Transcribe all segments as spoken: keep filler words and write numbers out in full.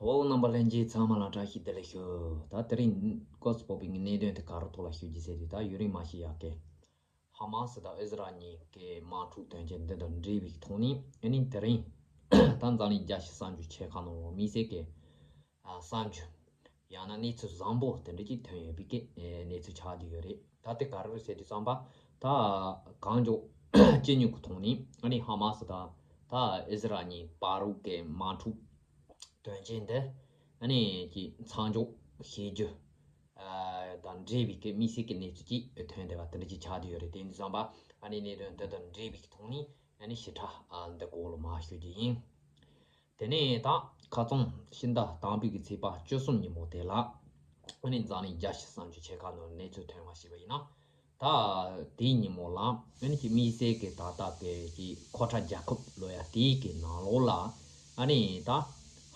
འོ། རྣམ་པ་ལྷན་རྒྱས་ཚང་མ་ལ་བཀྲ་ཤིས་བདེ་ལེགས་ཞུ། ད་དེ་རིང་སྐབས་སུ་བབས་པའི་གནད་དོན་དེ་ག་རེ་ཐོག་ལ་ཞུ་རྒྱུ་ཟེར་དུས། ད་ཡུན་རིང་མ་ཞིག་ཡར་རྒྱས་ཧ་མ་སི་དང་ཨི་ཟི་རལ་གཉིས་ཀའི་དམག་འཁྲུག་དོན་རྐྱེན་འདི་དང་འབྲེལ་བའི་ཐོག་ནས། ཨ་ནི་དེ་རིང་ད་འཛམ་གླིང་རྒྱལ་སྤྱིའི་གསར་འགྱུར་ཆེ་ཁག་ནང་ལ་དམིགས་བསལ་གྱི་ཨ་གསར་འགྱུར། ཡང་ན་གནས་ཚུལ་བཟང་པོ་དེ་འདྲ་ཅིག་ཐོན་ཡོད་པའི་གི་ཨེ་གནས་ཚུལ་ཆགས་ཀྱི་ཡོད་རེད། ད་དེ་ག་རེ་རེད་ཟེར་དུས་ཙམ་པ། ད་གང་མགྱོགས་ཅི་ནུས་ཀྱི་ཐོག་ནས། ཨ་ནི་ཧ་མ་སི་དང་ད་ཨི་ཟི་རལ་གཉིས་བར་དུ་གི་དམག་འཁྲུག་དོན་རྐྱེན་འདི་ཨ་ནི་ཀྱི་མཚམས་འཇོག་བྱེད་རྒྱུ་ཨ་དང་འབྲེལ་བའི་གི་དམིགས་བསལ་གྱི་གནས་ཚུལ་ཅིག་ཐོན་བསྡད་པ་དེ་འདྲ་ཅིག་ཆགས་ཀྱི་ཡོད་རེད། དེ་ཡིན་དུས་ཙམ་པ། ཨ་ནི་གནད་དོན་དེ་དང་འབྲེལ་བའི་གི་ཐོག་ནས་ཨ་ནི་ཞིབ་ཕྲ་ཨ་འདི་སྐོར་ལ་མར་ཞུ་རྒྱུ་ཡིན། དེ་ནས་ད་ཁ་རྩང་ཕྱི་ཟླ་དང་པོའི་གི་ཚེས་པ་བཅུ་གསུམ་ཉིན་མོ་དེ་ལ། ཨ་ནི་འཛམ་གླིང་རྒྱལ་སྤྱིའི་གསར་འགྱུར་ཆེ་ཁག་ནང་གནས་ཚུལ་ཐོན་པ་ཞིག་ཡིན་ན། ད་དེའི་ཉིན་མོ་ལ་ཨ་ནི་ཀྱི་དམིགས་བསལ་གྱི་ད་ལྟ་གི་ཀྱི་ཁོ་ཁྲ་རྒྱལ་ཁབ་ལོ་ཡ་དེའི་གི་ནང་ལོགས་ལ། ཨ་ནི་ད་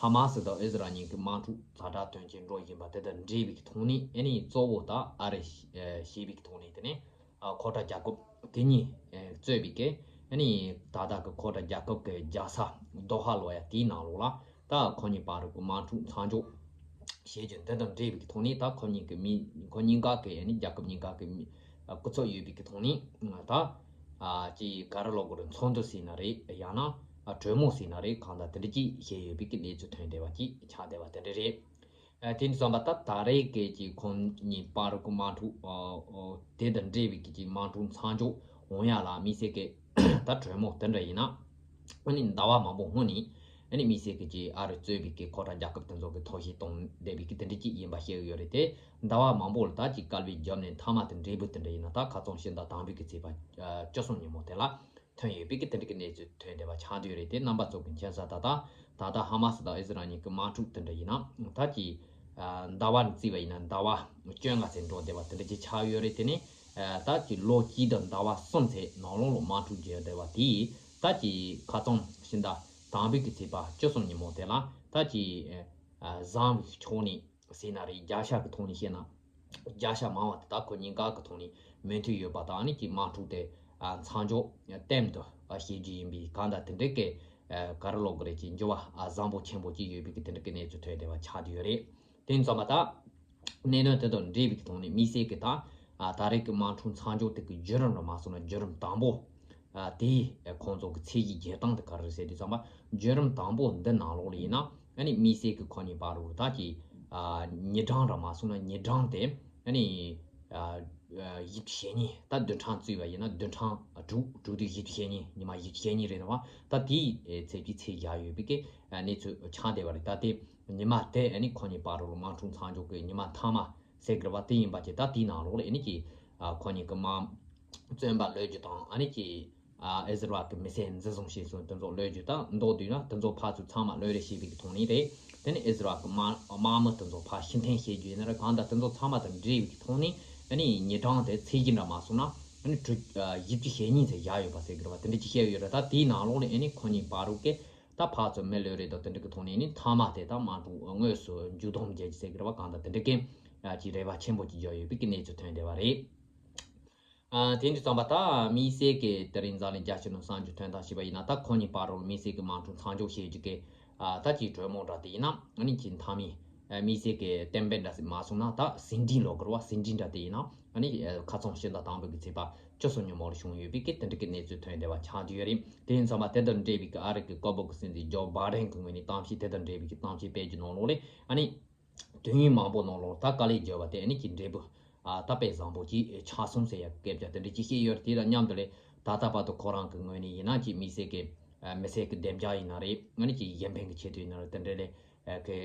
ཧ་མ་སི་དང་ཨི་ཟི་རལ་གཉིས་ཀྱི་དམག་འཁྲུག་ཛ་དྲག་དོན་རྐྱེན་འགྲོ་བཞིན་པ་དེ་དང་འབྲེལ་བའི་གི་ཐོག་ནས། ཨ་ནི་གཙོ་བོ་ད་ཨ་རི་ཞེས་པའི་གི་ཐོག་ནས། དེ་ནས་ཨ་ཁོ་ཁྲ་རྒྱལ་ཁབ་དེ་གཉིས་ཨེ་གཙོས་པའི་གི་ཨ་ནི་ད་ལྟ་གི་ཁོ་ཁྲ་རྒྱལ་ཁབ་ཀྱི་རྒྱལ་ས་དོ་ཧ་ལོ་ཡ་དེའི་ནང་ལོགས་ལ། ད་ཁོ་གཉིས་བར་གྱི་དམག་འཁྲུག་མཚམས་འཇོག་བྱེད་རྒྱུ་འདི་དང་འབྲེལ་བའི་གི་ཐོག་ནས། ད་ཁོ་གཉིས་ཀྱི་མི་ཁོ་གཉིས་ཀ་གི་ཨ་ནི་རྒྱལ་ཁབ་གཉིས་ཀ་གི་མི་ཨ་སྐུ་ཚབ་ཡོད་པའི་གི་ཐོག་ནས། ད་ཨ་ཅིག་ག་རེ་ལབ་དགོས་རེད། ཚོགས་འདུ་ཟེར་ན་རེད། ཡང་ན་ཨ་གྲོས་མོལ་ཟེར་ན་རེད། གང་ལྟར་དེ་འདྲ་ཅིག་བྱས་ཡོད་པའི་གི་གནས་ཚུལ་ཐོན་བསྡད་པ་ཅིག་ཆགས་བསྡད་པ་དེ་འདྲ་རེད། ཨ་དེ་ཡིན་དུས་ཙམ་པ། ད་ད་རེས་ཀྱི་ཀྱི་ཁོང་གཉིས་བར་གྱི་དམག་འཁྲུག་ཨ་ཨ་དེ་དང་འབྲེལ་བའི་གི་ཀྱི་དམག་འཁྲུག་མཚམས་འཇོག་འོང་ཡ་ལ་དམིགས་བསལ་གྱི་ད་གྲོས་མོལ་དེ་འདྲ་ཡིན་ན། ཨ་ནི་ཟླ་བ་མང་པོ་སྔོན་ནས་ཨ་ནི་དམིགས་བསལ་གྱི་ཀྱི་ཨ་རི་གཙོས་པའི་གི་ཁོ་ཁྲ་རྒྱལ་ཁབ་དེ་ཚོ་གི་ཐོག་ཞིག་གཏོང་བསྡད་པའི་གི་དེ་འདྲ་ཅིག་ཡིན་པ་ཤེས་ཀྱི་ཡོད་རེད་དེ། ཟླ་བ་མང་པོ་ལ་ད་ཅིག་སྐལ་བའི་རྒྱབ་ནས་མཐའ་མ་དེ་འབྲས་བུ་དེ་འདྲ་ཡིན་ན། ད་ཁ་རྩང་ཕྱི་ཟླ་དང་པོའི་གི་ཚེས་པ་ཨ་བཅུ་གསུམ་ཉིན་མོ་དེ་ལ་ཐོན་ཡོད་པའི་གི་དེ་འདྲ་གི་གནས་ཚུལ་ཐོན་བསྡད་པ་ཆགས་བསྡད་ཡོད་རེད་དེ། རྣམ་པ་ཚོ་གི་མཁྱེན་གསལ། ད་ད་ད་ཧ་མ་སི་དང་ཨི་ཟི་རལ་གཉིས་ཀྱི་དམག་འཁྲུག་དེ་འདྲ་ཡིན་ན། ད་ཀྱི་ཨ་ཟླ་བ་ནས་བརྩིས་པ་ཡིན་ན་ཟླ་བ་བཅོ་ལྔ་ཙམ་འགྲོ་བསྡད་པ་དེ་འདྲ་ཅིག་ཆགས་ཡོད་རེད། དེ་ནས་ཨ་ད་ཀྱི་ལོ་གཅིག་དང་ཟླ་བ་གསུམ་ཙམ་ནང་ལོགས་ལ་དམག་འཁྲུག་བརྒྱབ་བསྡད་པ་དེས། ད་ཀྱི་ཁ་རྩང་ཕྱི་ཟླ་དང་པོའི་གི་ཚེས་པ་བཅུ་གསུམ་ཉིན་མོ་དེ་ལ། ད་ཀྱི་ཨ་བཟང་བའི་ཕྱོགས་ནས་ཟེར་ན་རེད། བརྒྱ་ཆ་གི་ཐོག་ནས་བཤད་ན། བརྒྱ་ཆ་མང་བ་དེ་ད་ཁོ་གཉིས་ཀ་གི་ཐོག་ནས་མོས་མཐུན་ཡོད་པ་དང་། ཨ་ནི་ཀྱི་དམག་འཁྲུག་དེ་ཨ་མཚམས་འཇོག་གཏན་དུ་ཨ་བྱེད་རྒྱུ་ཡིན་པའི་གང་ལྟར་དེ་འདྲའི་གི་ཨ་ག་རེ་ལབ་དགོས་རེད། ཀྱི་འགྱུར་བ་ཨ་བཟང་པོ་ཆེན་པོ་ཅིག་ཡོད་པའི་གི་དེ་འདྲའི་གི་གནས་ཚུལ་ཐོན་བསྡད་པ་ཆགས་བསྡད་ཡོད་རེད། དེ་ཡིན་ཙང་མ་ད་གནད་དོན་དེ་དང་འབྲེལ་བའི་གི་ཐོག་ནས་དམིགས་བསལ་གྱི་ད་ཨ་ད་རེས་ཀྱི་དམག་འཁྲུག་མཚམས་འཇོག་དེ་གི་བརྒྱུད་རིམ་རུ་མ་སོང་ན་བརྒྱུད་རིམ་དང་པོ། ཨ་དེ་ཁོང་ཚོ་གི་ཚད་གཞི་འཇལ་སྟངས་དེ་ག་རེ་རེད་ཟེར་དུས་ཙམ་པ། བརྒྱུད་རིམ་དང་པོ་འདི་ནང་ལོགས་ལ་ཡིན་ན། ཨ་ནི་དམིགས་བསལ་གྱི་ཁོ་གཉིས་བར་དུ་ད་ཀྱི་ཨ་ཉིན་གྲངས་ར་མ་སོང་ན་ཉིན་གྲངས་དེ། ཨ་ནི་ཨ་ཨ་བཞི་བཅུ་ཞེ་གཉིས། ད་བདུན་ཕྲག་བརྩིས་པ་ཡིན་ན་བདུན་ཕྲག་དྲུག་དྲུག་དེ་བཞི་བཅུ་ཞེ་གཉིས། ཉི་མ་བཞི་བཅུ་ཞེ་གཉིས་རེད་བ། ད་དེའི་ཨེ་ཚད་ཀྱི་ཚད་བཞག་ཡོད་པའི་གི་ཨ་གནས་ཚུལ་ཆགས་བསྡད་པ་རེད། ད་དེ་ཉི་མ་དེ་ཨ་ནི་ཁོ་གཉིས་བར་དུ་དམག་འཁྲུག་མཚམས་འཇོག་གི་ཉི་མ་མཐའ་མ་ཟེར་གི་རེད་བ། དེ་ཡིན་པ་བྱས། ད་དེའི་ནང་ལོགས་ལ་ཨ་ནི་ཀྱི་ཨ་ཁོ་གཉིས་ཀྱི་དམག་བཙོན་པ་གློད་རྒྱུ་དང་། ཨ་ནི་ཀྱི་ཨ་ཨི་ཟི་རལ་གྱི་མི་སེར་འཛིན་བཟུང་བྱས་སོང་། དེ་ཚོ་གློད་རྒྱུ་དང་། མདོར་བསྡུས་ན་དེ་ཚོ་ཕར་ཚུར་ཚང་མ་གློད་རེས་བྱས་པའི་གི་ཐོག་ནས་རེད། དེ་ནས་ཨི་ཟི་རལ་གྱི་དམག་དམག་མི་དེ་ཚོ་ཕར་ཕྱིར་འཐེན་བྱེད་རྒྱུ་ཡིན་ན་རེད། གང་ལྟར་དེ་ཚོ་ཚང་མ་དང་འབྲེལ་བའི་གི་ཐོག་ནས། ཨ་ནི་ཉིན་གྲངས་དེ་ཚད་གཞི་འདྲ་མ་སོང་ན། ཨ་ནི་དྲུག་ཨ་བཞི་བཅུ་ཞེ་གཉིས་ཙམ་བཞག་ཡོད་པ་ཟེར་གི་རེད་བ། དེ་འདྲ་ཅིག་བཤད་ཡོད་རེད། ད་དེའི་ནང་ལོགས་ལ་ཨ་ནི་ཁོ་གཉིས་བར་དུ་གི་ད་ཕར་ཚུར་མི་གློད་རེས་དང་དེ་འདྲ་གི་ཐོག་ནས། ཨ་ནི་མཐའ་མ་དེ་ད་དམག་འཁྲུག་དངོས་སུ་མཇུག་སྡོམ་བྱེད་རྒྱུ་ཟེར་གི་རེད་བ། གང་ལྟར་དེ་འདྲ་གི་ཨ་ཅིག་རེ་བ་ཆེན་པོ་ཅིག་བརྒྱབ་ཡོད་པའི་གི་གནས་ཚུལ་ཐོན་བསྡད་པ་རེད། ཨ་དེ་འདྲ་ཙམ་པ། ད་དམིགས་བསལ་གྱི་དེ་རིང་འཛམ་གླིང་རྒྱལ་སྤྱི་ནང་གསར་འགྱུར་ཐོན་སྟངས་བྱས་པ་ཡིན་ན། ད་ཁོ་གཉིས་བར་དུ་དམིགས་བསལ་གྱི་དམག་འཁྲུག་མཚམས་འཇོག་བྱེད་རྒྱུ་གི་ཨ་ད་ཅིག་གྲོས་མོལ་འདྲ་དེ་ཡིན་ན། ཨ་ནི་ཅིག་མཐའ་མའི་ཨ་དམིགས་བསལ་གྱི་གཏན་འབེབས་འདྲ་ཞིག་མ་སོང་ན། ད་ཟིན་བྲིས་ལབ་དགོས་རེད་བ། ཟིན་བྲིས་འདྲ་དེ་ཡིན་ན། ཨ་ནི་ཨ་ཁ་རྩང་ཕྱི་ཟླ་དང་པོ་གི་ཚེས་པ་བཅུ་གསུམ་ཉིན་མོ་ལ་བྱུང་ཡོད་པའི་གི་དེ་འདྲ་གི་གནས་ཚུལ་ཐོན་བསྡད་པ་ཆགས་བསྡད་ཡོད་རེད། དེ་ཡིན་ཙང་མ་དེ་དང་འབྲེལ་བའི་གི་ཨ་རི་གི་བཀའ་པོད་གི་སྲིད་འཛིན་ཇོ་བྷའི་ཌེན་གི་ངོས་ནས་གཏམ་བཤད། དེ་དང་འབྲེལ་བའི་གི་གཏམ་བཤད་སྤེལ་རྒྱུ་ནང་ལོགས་ལ། ཨ་ནི་དུས་ཡུན་མང་པོ་ནང་ལོགས་ད་དཀའ་ལས་བརྒྱབ་པ་དེ་ཨ་ནི་ཀྱི་འབྲས་བུ་ཨ་ད་དཔེ་བཟང་པོ་ཅིག་ཆགས་སོང་ཟེར་ཡ་སྐད་ཆ་དེ་འདྲ་ཅིག་བཤད་ཡོད་རེད། དེ་དང་མཉམ་དུ་ལས་ད་ལྟ་བར་དུ་ཁོ་རང་གི་ངོས་ནས་ཡིན་ན། ཅིག་དམིགས་བསལ་གྱི་ཨ་མི་སེར་གྱི་བདེ་འཇགས་ཡིན་ན་རེད། ཨ་ནི་ཅིག་གཞན་ཕན་གྱི་ཆེད་དུ་ཡིན་ན་རེད། དེ་འདྲ་ལས་ཨ་གི་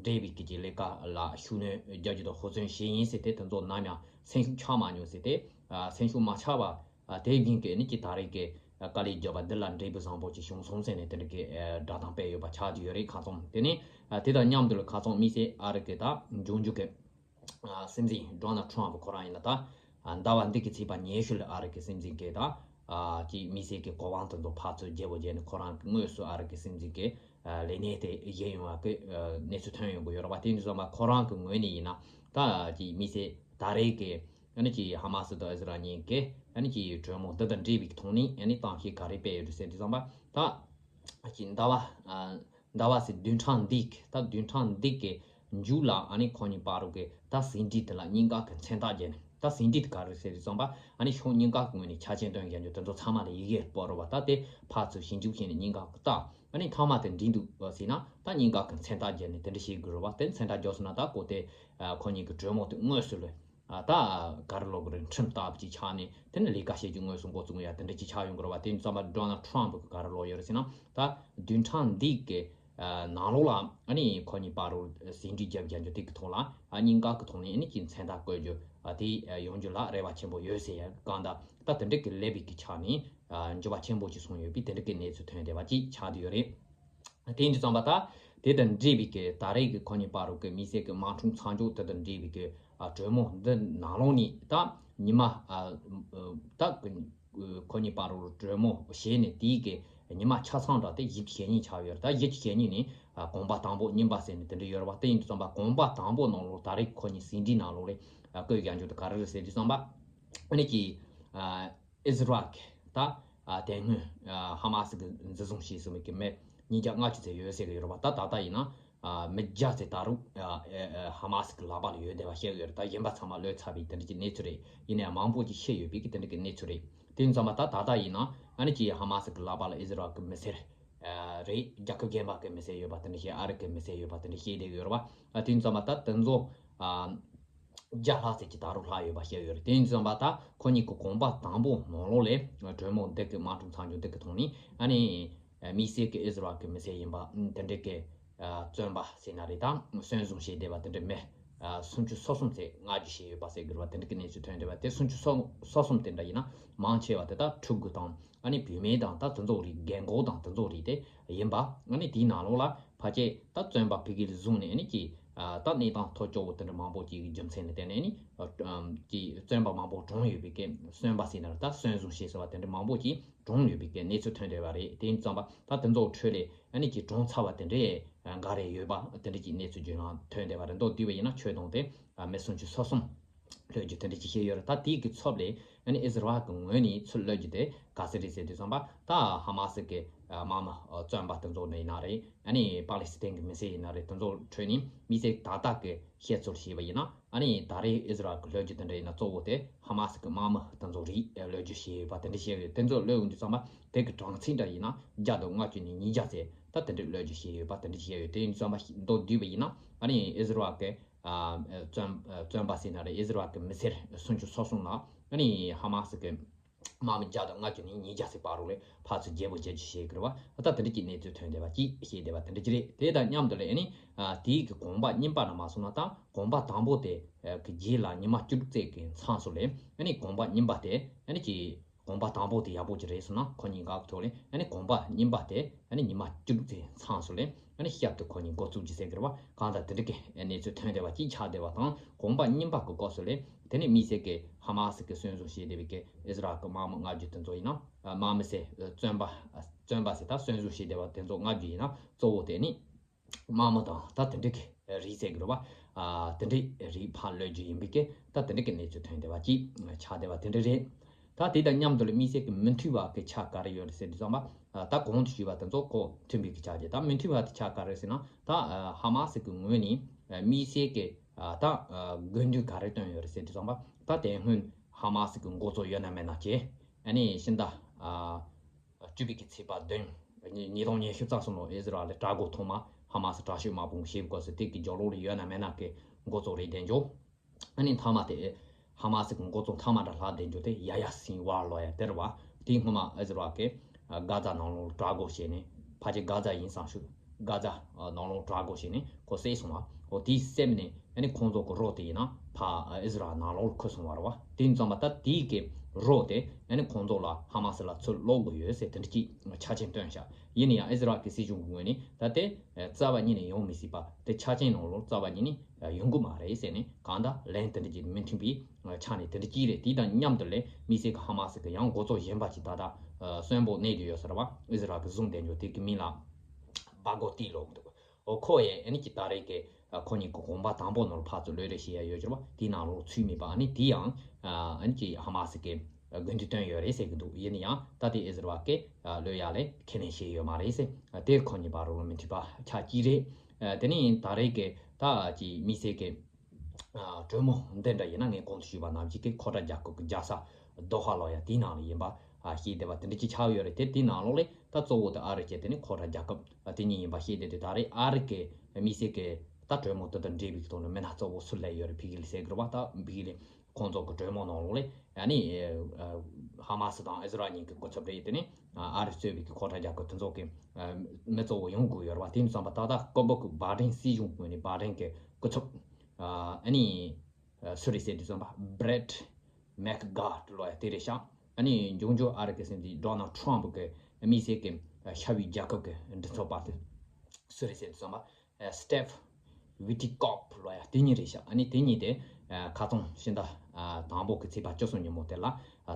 འབྲེལ་བའི་གི་ཅིག་ལས་ཀ་ལ་ཤུགས་སྣོན་རྒྱག་རྒྱུ་དང་ཧུར་བརྩོན་བྱས་ཡིན་ཟེར་ཏེ། དེ་ཚོ་ནམ་ཡང་སེམས་ཤུགས་ཆག་མ་མྱོང་ཟེར་ཏེ། ཨ་སེམས་ཤུགས་མ་ཆག་པ། ཨ་དེ་བཞིན་གྱི་ནི་ཀྱི་ད་རེས་ཀྱི་ཨ་དཀའ་ལས་བརྒྱབ་པ་འདི་ལ་འབྲས་བུ་བཟང་པོ་ཅིག་བྱུང་སོང་ཟེར་ནས་དེ་འདྲ་གི་ཨ་བསྒྲགས་གཏམ་སྤེལ་ཡོད་པ་ཆགས་ཀྱི་ཡོད་རེད། ཁ་རྩང་དེ་ནས་ཨ་དེ་དང་མཉམ་དུ་ལ་ཁ་རྩང་དམིགས་བསལ་ཨ་རི་གི་ད་འབྱུང་འགྱུར་གྱི་ཨ་སྲིད་འཛིན་ཌོ་ནལ་ཊམ་ཕ་ཁོ་རང་ཡིན་ན། ད་ཨ་ཟླ་བ་འདི་གི་ཚེས་པ་ཉི་ཤུ་ལ་ཨ་རི་གི་སྲིད་འཛིན་གྱི་ད་ཨ་ཀྱི་དམིགས་བསལ་གྱི་གོ་འཕང་དེ་ཚོ་ཕར་ཚུར་བརྗེ་པོ་བརྗེས་ནས། ཁོ་རང་གི་དངོས་སུ་ཨ་རི་གི་སྲིད་འཛིན་གྱི་ཨ་ལས་གནས་དེ་བཞེས་ཡོང་བ་གི་ཨ་གནས་ཚུལ་ཐོན་ཡོང་གི་ཡོད་རེད་བ། དེ་ཡིན་དུས་ཙམ་པ་ཁོ་རང་གི་ངོས་ནས་ཡིན་ན། ད་ཀྱི་དམིགས་བསལ་ད་རེས་ཀྱི་ཨ་ནི་ཀྱི་ཧ་མ་སི་དང་ཨི་ཟི་རལ་གཉིས་ཀྱི་ཨ་ནི་ཀྱི་གྲོས་མོལ་འདི་དང་འབྲེལ་བའི་ཐོག་ནས་ཨ་ནི་གཏམ་བཤད་ག་རེ་སྤེལ་ཡོད་རེད་ཟེར་དུས་ཙམ་པ། ད་ཀྱི་ཟླ་བ་ཨ་ ཟླ་བ་ཟེར་བདུན་ཕྲག་འདི་གི་ད་བདུན་ཕྲག་འདི་གི་མཇུག་ལ་ཨ་ནི་ཁོ་གཉིས་བར་དུ་གི་ད་ཟིན་བྲིས་དེ་ལ་གཉིས་ཀ་གི་མཚན་རྟགས་བརྒྱབ་ནས། ད་ཟིན་བྲིས་དེ་ག་རེ་ཟེར་དུས་ཙམ་པ་ཨ་ནི་ཕྱོགས་གཉིས་ཀ་གི་ངོས་ནས་ཆ་རྐྱེན་བཏོན་རྒྱུ་དེ་ཚོ་ཚང་མ་ལ་ཡི་གེར་སྤོ་རོགས་པ། ད་དེ་ཕར་ཚུར་ཞིབ་འཇུག་བྱས་ནས་གཉིས་ཀ་གི་ད་ཨ་ནི་མཐའ་མ་དེ་འགྲིག་འདུག་ཟེར་ན་ད་གཉིས་ཀ་གི་མཚན་རྟགས་བརྒྱབ་ནས་དེ་འདྲ་བྱེད་དགོས་རེད་བ། དེ་མཚན་རྟགས་བརྒྱབ་སོང་ན་ད་གོ་དེ་ཁོ་གཉིས་ཀྱི་གྲོས་མོལ་དེ་དངོས་སུ་ལོས། ད་ག་རེ་ལབ་དགོས་རེད། ཁྲིམས་ལྟ་བུ་ཅིག་ཆགས་ནས་དེ་ནི་ལས་ཀ་བྱེད་རྒྱུ་དངོས་སུ་འགོ་བཙུགས་ཡ་དེ་འདྲ་ཅིག་ཆགས་ཡོང་གི་རེད་བ། དེ་ཡིན་ཙམ་པ་Donald Trump གིས་ག་རེ་ལབ་ཡོད་རེད་ཟེར་ན། ད་བདུན་ཕྲག་འདི་གི་ནང་ལོགས་ལ་ཨ་ནི་ཁོ་གཉིས་བར་དུ་ཟིན་བྲིས་བརྒྱབ་རྒྱག་རྒྱུ་དེ་གི་ཐོག་ལ་ཨ་གཉིས་ཀ་གི་ཐོག་ནས་ཨ་ནི་ཅིག་མཚན་རྟགས་བཀོད་རྒྱུ་ཨ་དེ་ཡོང་རྒྱུ་ལ་རེ་བ་ཆེན་པོ་ཡོད་ཟེར་ཡ་གང་ལྟར་ད་དེ་འདྲ་གི་ལས་པའི་གི་ཆ་ནས་འགྱུར་བ་ཆེན་པོ་ཅིག་སོང་ཡོད་པའི་དེ་འདྲ་གི་གནས་ཚུལ་ཐོན་བསྡད་པ་ཅིག་ཆགས་བསྡད་ཡོད་རེད། དེ་ཡིན་དུས་ཙམ་པ་ད་དེ་དང་འབྲེལ་བའི་གི་ད་རེས་ཀྱི་ཁོ་གཉིས་བར་དུ་གི་དམིགས་བསལ་གྱི་དམག་འཁྲུག་མཚམས་འཇོག་དེ་དང་འབྲེལ་བའི་གི་ཨ་གྲོས་མོལ་འདི་ནང་ལོགས་ནས་ད་ཉི་མ་ཨ་ད་ཁོ་གཉིས་བར་དུ་གྲོས་མོལ་བྱས་ནས་དེའི་གི་ཉི་མ་ཆ་ཚང་འདྲ་དེ་བཞི་བཅུ་ཞེ་གཉིས་ཆགས་ཡོད་རེད། ད་བཞི་བཅུ་ཞེ་གཉིས་ནས་ཨ་གོམ་པ་དང་པོ་གཉིས་པ་ཟེར་ནས་དེ་འདྲ་ཡོད་རེད་བ། དེ་ཡིན་དུས་ཙམ་པ་གོམ་པ་དང་པོ་ནང་ལོགས་ད་རེས་ཁོ་གཉིས་ཟིན་བྲིས་ནང་ལོགས་ལ་ཨ་བཀོད་ཡོད་རྒྱུ་དེ་ག་རེ་རེད་ཟེར་དུས་ཙམ་པ་ཨ་ནི་ཀྱི་ཨ། ཨི་ཟི་རལ་གྱི་ད་ཨ་དེ་སྔོན་ཨ་ཧ་མ་སི་གི་འཛིན་བཟུང་བྱས་ཟིན་པའི་གི་མི་ཉིས་བརྒྱ་ལྔ་བཅུ་ཙམ་ཡོད་ཟེར་གི་ཡོད་རེད་པ། ད་ད་ལྟ་ཡིན་ན་ཨ་མི་བརྒྱ་ཙམ་ད་རུང་ཨ་ཨ་ཧ་མ་སི་གི་ལག་པ་ལ་ཡོད་བསྡད་པ་བཤད་གི་ཡོད་རེད། ད་གཞན་པ་ཚང་མ་གློད་ཚར་བའི་དེ་འདྲ་གི་གནས་ཚུལ་རེད། ཡིན་ནའང་མང་པོ་ཅིག་ཤི་ཡོད་པའི་གི་དེ་འདྲ་གི་གནས་ཚུལ་རེད། དེ་ཡིན་ཙང་མ་ད་ད་ལྟ་ཡིན་ན་ཨ་ནི་ཀྱི་ཧ་མ་སི་གི་ལག་པ་ལ་ཨི་ཟི་རལ་གི་མི་སེར་ཨ་རེད། རྒྱལ་ཁབ་གཞན་པ་གི་མི་སེར་ཡོད་པ་དེ་འདྲ་ཤེས། ཨ་རི་གི་མི་སེར་ཡོད་པ་དེ་འདྲ་ཤེས་བསྡད་གི་ཡོད་རེད་པ། ཨ་དེ་ཡིན་ཙང་མ་ད་དེ་ཚོ་ཨ། བརྒྱ་ལྷག་ཙམ་གྱི་ད་རུང་ལྷག་ཡོད་པ་བཤད་ཡོད་རེད། དེ་ཡིན་ཙང་མ་ད་ཁོ་གཉིས་ཀྱི་གོམ་པ་དང་པོ་ནང་ལོགས་ལས་གྲོས་མོལ་འདི་གི་དམག་འཁྲུག་མཚམས་འཇོག་འདི་གི་ཐོག་ནས་ཨ་ནི་དམིགས་བསལ་གྱི་ཨི་ཟི་རལ་གྱི་མི་སེར་ཡིན་པ་དེ་འདྲ་གི་བཙོན་པ་ཟེར་ན་རེད། ད་སོན་བཟུང་བྱས་བསྡད་པ་དེ་འདྲ་མི་སུམ་ཅུ་སོ་གསུམ་ཙམ་མངགས་བཅོལ་བྱས་ཡོད་པ་ཟེར་གི་རེད་པ། དེ་འདྲ་གི་གནས་ཚུལ་ཐོན་བསྡད་པ། དེ་སུམ་ཅུ་སོ་གསུམ་དེ་འདྲ་ཡིན་ན་མང་ཆེ་བ་དེ་དག་ཕྲུ་གུ་དང་ཨ་ནི་བུད་མེད་དང་ད་དེ་ཚོ་རིགས་རྒན་འཁོགས་དང་དེ་ཚོ་རིགས་དེ་ཡིན་པ། ཨ་ནི་དེའི་ནང་ལོགས་ལ་ཕལ་ཆེར་ད་བཙོན་པ་ཕ་གི་ལ་བཟུང་ནས་ཨ་ནི་ཀྱི་ཨ་ད་གནས་སྟངས་ཐོ་ཅོག་པོ་དེ་འདྲ་མང་པོ་ཅིག་གི་རྒྱུ་མཚན་ལ་བརྟེན་ནས་ཨ་ནི་ཀྱི་བཙོན་པ་མང་པོ་གྲོངས་ཡོད་པའི་གི་སོན་པ་ཟེར་ན་རེད། ད་སོན་བཟུང་བྱས་ཟེར་བ་དེ་འདྲ་མང་པོ་ཅིག་གྲོངས་ཡོད་པའི་གི་གནས་ཚུལ་ཐོན་བསྡད་པ་རེད། དེ་ཡིན་ཙང་པ་ད་དེ་ཚོ་ཁྲོད་ལས་ཨ་ནི་ཀྱི་གྲོངས་ཚར་བ་དེ་འདྲས་འགའ་རེ་ཡོད་པ་དེ་འདྲ་ཀྱི་གནས་ཚུལ་བརྗོད་ནང་ཐོན་བསྡད་པ་རེད། མདོར་བསྡུས་པ་ཡིན་ན་ཁྱོན་བསྡོམས་ཏེ་མི་སུམ་ཅུ་སོ་གསུམ། གློད་རྒྱུ་དེ་འདྲ་ཅིག་བྱས་ཡོད་རེད། ད་དེའི་གི་ཚབ་ལས་ཨ་ནི་ཨི་ཟི་རལ་གི་ངོས་ནས་ཚུར་གློད་རྒྱུ་དེ་ག་ཚོད་རེད་ཟེར་དུས་ཙམ་པ་ད་ཧ་མ་སི་གི་དམག་མི་བཙོན་པ་དེ་ཚོ་ནས་ཡིན་ན་རེད། ཨ་ནི་པ་ལི་སི་ཐན་གི་མི་སེར་ཡིན་ན་རེད། དེ་ཚོ་ཁྲོད་ནས་དམིགས་བསལ་ད་ལྟ་གི་བཤད་ཚུལ་བྱས་པ་ཡིན་ན་ཨ་ནི་ད་རེས་ཨི་ཟི་རལ་གི་གློད་རྒྱུ་དེ་འདྲ་ཡིན་ན་གཙོ་བོ་དེ་ཧ་མ་སི་གི་དམག་མི་དེ་ཚོ་རེད། གློད་རྒྱུ་བྱས་ཡོད་པ་དེ་འདྲ་བཤད་ཡོད། དེ་ཚོ་གློད་ཡོང་དུས་ཙམ་པ་དེ་གི་གྲངས་ཚད་འདྲ་ཡིན་ན་བརྒྱ་དང་ལྔ་བཅུ་ནས་ཉིས་བརྒྱ་ཙམ་ད་དེ་འདྲ་གློད་རྒྱུ་བྱས་ཡོད་པ་དེ་འདྲ་བཤད་ཡོད། དེ་ཡིན་དུས་ཙམ་པ་མདོར་བསྡུས་པ་ཡིན་ན་ཨ་ནི་ཨི་ཟི་རལ་གི་ཨ་བཙོན་བཙོན་པ་ཟེར་ན་རེད། ཨི་ཟི་རལ་གི་མི་སེར་སུམ་ཅུ་སོ་གསུམ་ལ་ཨ་ནི་ཧ་མ་སི་གི་དམག་མི་བརྒྱ་དང་ལྔ་བཅུ་ནས་ཉིས་བརྒྱ་ཙམ་བར་རུ་ལས་ཕར་ཚུར་བརྗེ་པོ་བརྒྱབ་རྒྱུ་བྱེད་ཀྱི་རེད་བ། ད་དེ་འདྲ་གྱི་གནས་ཚུལ་ཐོན་བསྡད་པ་ཅིག་བཤད་བསྡད་པ་དེ་འདྲ་ཅིག་རེད། དེ་དང་མཉམ་དུ་ལས་ཨ་ནི་ཨ་དེའི་གི་གོམ་པ་གཉིས་པ་ན་མ་སོང་ན་ད་གོམ་པ་དང་པོ་དེ་གི་རྗེས་ལ་ཉི་མ་བཅུ་དྲུག་ཙམ་གི་མཚམས་སུ་ལས་ཨ་ནི་གོམ་པ་གཉིས་པ་དེ་ཨ་ནི་ཀྱི་གོམ་པ་དང་པོ་དེ་ཡག་པོ་ཅིག་རེད་སོང་ན་ཁོ་གཉིས་འགག་ཐོག་ལས་ཨ་ནི་གོམ་པ་གཉིས་པ་དེ་ཨ་ནི་ཉི་མ་བཅུ་དྲུག་ཙམ་མཚམས་སུ་ལས་ཨ་ནི་བསྐྱར་དུ་ཁོ་གཉིས་འགོ་བཙུགས་ཀྱི་ཟེར་གི་རེད་བ། གང་ལྟར་དེ་འདྲ་གི་གནས་ཚུལ་ཐོན་བསྡད་པ་ཅིག་ཆགས་བསྡད་པ་དང་གོམ་པ་གཉིས་པ་གི་སྐབས་སུ་ལས་དེ་ནས་དམིགས་བསལ་གི་ཧ་མ་སི་གི་སོན་བཟུང་བྱས་བསྡད་པའི་གི་ཨི་ཟི་རལ་གི་དམག་མི་མངགས་རྒྱུ་དེ་ཚོ་ཡིན་ན་དམག་མི་ཟེར་བཙོན་པ་བཙོན་པ་ཟེར་ད་སོན་བཟུང་བྱས་བསྡད་པ་དེ་ཚོ་མངགས་རྒྱུ་ཡིན་ན་གཙོ་བོ་དེ་ནི་དམག་མི་དང་ད་དེ་འདྲ་གི་རིགས་ཟེར་གི་རེད་བ། ཨ་དེ་འདྲའི་རིགས་ཕར་གློད་རྒྱུ་ཡིན་པའི་གི་ད་དེ་འདྲ་གི་གནས་ཚུལ་ཐོན་བསྡད་པ་ཅིག་ཆགས་བསྡད་པ་དེ་འདྲ་རེད། ད་དེ་དང་མཉམ་དུ་ལ་དམིགས་བསལ་གི་མི་མཐུན་པ་གི་ཆ་ག་རེ་ཡོད་རེད་ཟེར་དུས་ཙམ་པ་ད་གོང་དུ་ཞུས་པ་དེ་ཚོ་གོ་མཐུན་པའི་གི་ཆ་རེད། ད་མི་མཐུན་པ་དེ་ཆ་ག་རེ་ཟེར་ན་ད་ཧ་མ་སི་གི་ངོས་ནས་དམིགས་བསལ་གི་ད་དགོས་འདུན་ག་རེ་བཏོན་ཡོད་རེད་ཟེར་དུས་ཙམ་པ་ད་དེ་སྔོན་ཧ་མ་སི་གི་འགོ་གཙོ་ཡོད་ན་མེད་ན་བྱས་ཨ་ནི་ཕྱི་ཟླ་བཅུ་པའི་གི་ཚེས་པ་བདུན་ཉིས་སྟོང་ཉི་ཤུ་རྩ་གསུམ་ལོ་ཨི་ཟི་རལ་ལ་དྲག་རྒོལ་ཐོག་མ་ཧ་མ་སི་དྲག་ཤོས་དམག་དཔུང་ཞེས་སྐོར་སུ་དེ་གི་རྒྱབ་ལོགས་ལ་ཡོད་ན་མེད་ན་གི་འགོ་གཙོ་རེད་བསྡད་འཇོག་ཨ་ནི་མཐའ་མ་དེ་ཧ་མ་སི་གི་འགོ་གཙོ་མཐའ་མ་འདྲ་ལྷག་བསྡད་འཇོག་དེ་ཡ་ཡ་སིན་ཝར་ལོ་ཡ་དེ་རེད་བ། དེའི་སྔོན་མ་ཨི་ཟི་རལ་གི་གྷ་ཛ་ནང་ལོགས་དྲག་རྒོལ་བྱས་ནས་ཕལ་ཆེར་གྷ་ཛ་ཡིན་བསམ་ཞུ། གྷ་ཛ་ནང་ལོགས་དྲག་རྒོལ་བྱས་ནས་ཁོ་བསད་སོང་བ། འོ་དེའི་སེམས་ནས་ཨ་ནི་ཁོང་ཚོ་གི་རོགས་དེ་ཡིན་ན་ཕ་ཨི་ཟི་རལ་ནང་ལོགས་ལ་ཁུར་སོང་བ་རེད་བ། དེ་ཡིན་ཙང་མ་ད་དེའི་གི་རོགས་དེ་ཨ་ནི་ཁོང་ཚོ་ལ་ཧ་མ་སི་ལ་ཚུར་སློག་དགོས་ཡོད་ཟེར་དེ་འདྲ་ཅིག་ཆ་རྐྱེན་བཏོན་ཤག་ཡིན་ན་ཡང་ཨི་ཟི་རལ་གི་སྲིད་གཞུང་གི་ངོས་ནས་ད་དེ་རྩ་བ་ཉིད་ནས་ཡོང་མི་སྲིད་པ་དེ་ཆ་རྐྱེན་ནང་ལོགས་རྩ་བ་ཉིད་ནས་ཡོང་གི་མ་རེད་ཟེར་ནས་གང་ལྟར་ལན་དེ་འདྲ་ཅིག་མི་མཐུན་པའི་ཆ་ནས་དེ་འདྲ་ཅིག་རེད། དེ་དང་མཉམ་དུ་ལས་དམིགས་བསལ་གི་ཧ་མ་སི་གི་ཡང་འགོ་གཙོ་གཞན་པ་ཅིག་ད་ལྟ་གསོན་པོ་གནས་བསྡད་ཡོད་ས་རེད་བ། ཨི་ཟི་རལ་གི་བཟུང་བསྡད་འཇོག་དེ་གི་མིང་ལ་བྷ་གོ་ཏི་ལབ་འདུག་འོ་ཁོ་ཡས་ཨ་ནི་ཀྱི་ད་རེས་ཀྱི་ཁོ་གཉིས་ཀྱི་གོམ་པ་དང་པོ་ནང་ལ་ཕར་ཚུར་གློད་རེས་བྱེད་ཡ་ཡོད་ཀྱི་རེད་བ། དེའི་ནང་ལོགས་ཚུད་མེད་པ་ཨ་ནི་དེ་ཡང་ཨ་ནི་ཀྱི་ཧ་མ་སི་ཀྱི་ དགོས་འདུན་བཏོན་ཡོད་རེད་ཟེར་གྱི་འདུག་ཡིན་ན་ཡང་ད་དེ་ཨི་ཟི་རལ་གྱིས་གློད་ཡག་ལས་ཁས་ལེན་བྱས་ཡོད་མ་རེད་ཟེར། དེ་ཁོ་གཉིས་བར་ལ་མི་མཐུན་པ་ཆགས་ཀྱི་རེད། དེ་ནས་ད་རེས་ཀྱི་ད་ཀྱི་དམིགས་བསལ་གྱི་གྲོས་མོལ་འདི་འདྲ་ཡིན་ན། ངས་གོང་དུ་ཞུས་པ་ནང་བཞིན་གྱི་ཁོ་ཐག་རྒྱལ་ཁབ་ཀྱི་རྒྱལ་ས་དོ་ཧ་ལོ་ཡ་དེའི་ནང་ལ་ཡིན་པ་ཤེས་བསྡད་པ་དེ་འདྲ་ཅིག་ཆགས་ཡོད་རེད། དེ་དེའི་ནང་ལོགས་ལས་ད་གཙོ་བོ་དེ་ཨ་རི་བྱས། དེ་ནི་ཁོ་ཐག་རྒྱལ་ཁབ་དེ་གཉིས་ཡིན་པ་ཤེས་བསྡད་དུས། ད་རེས་ཨ་རི་གི་དམིགས་བསལ་གྱི་ད་གྲོས་མོལ་དེ་དང་འབྲེལ་བའི་ཐོག་ནས་མི་སྣ་གཙོ་བོ་སུ་སླེབས་ཡོད་རེད། ཕ་གི་ལ་ཟེར་གྱི་རེད་པ། ད་ཕ་གི་ལ་ཁོང་ཚོ་གི་གྲོས་མོལ་ནང་ལོགས་ལ་ཨ་ནི་ཧ་མ་སི་དང་ཨི་ཟི་རལ་གཉིས་ཀྱི་སྐུ་ཚབ་རེད། དེ་ནི་ཨ་རི་གཙོས་པའི་གི་ཁོ་ཐག་རྒྱལ་ཁབ་དེ་ཚོ་གི་མི་གཙོ་བོ་ཡོང་དགོས་ཡོད་རེད་པ། དེ་ཡིན་ཙང་པ་ད་ལྟ་སྐུ་སྲིད་གི་བྷའི་ཌེན་སྲིད་གཞུང་ངོས་ནས་བྷའི་ཌེན་གྱི་སྐུ་ཚབ་ཨ་ནི་སུ་རེད་ཟེར་དུས་ཙམ་པ་བྷི་རེད་མེག་གྷར་ལོ་ཡ་དེ་རེད་ཤག་ཨ་ནི་འབྱུང་འགྱུར་ཨ་རི་གི་སྲིད་འཛིན་ཌོ་ནལ་ཊམ་གྱི་དམིགས་བསལ་གྱི་ཤར་བའི་རྒྱལ་ཁབ་ཀྱི་མགྲིན་ཚབ་པ་དེ་སུ་རེད་ཟེར་དུས་ཙམ་པ། སི་ཊིབ་ཝི་ཊི་ཀོབ་ལོ་ཡ་དེ་གཉིས་རེད་ཤག་ཨ་ནི་དེ་གཉིས་དེ་ཁ་རྩང་ཕྱི་ཟླ་དང་པོ་གི་ཚེས་པ་བཅུ་གསུམ་ཉིན་མོ་དེ་ལ་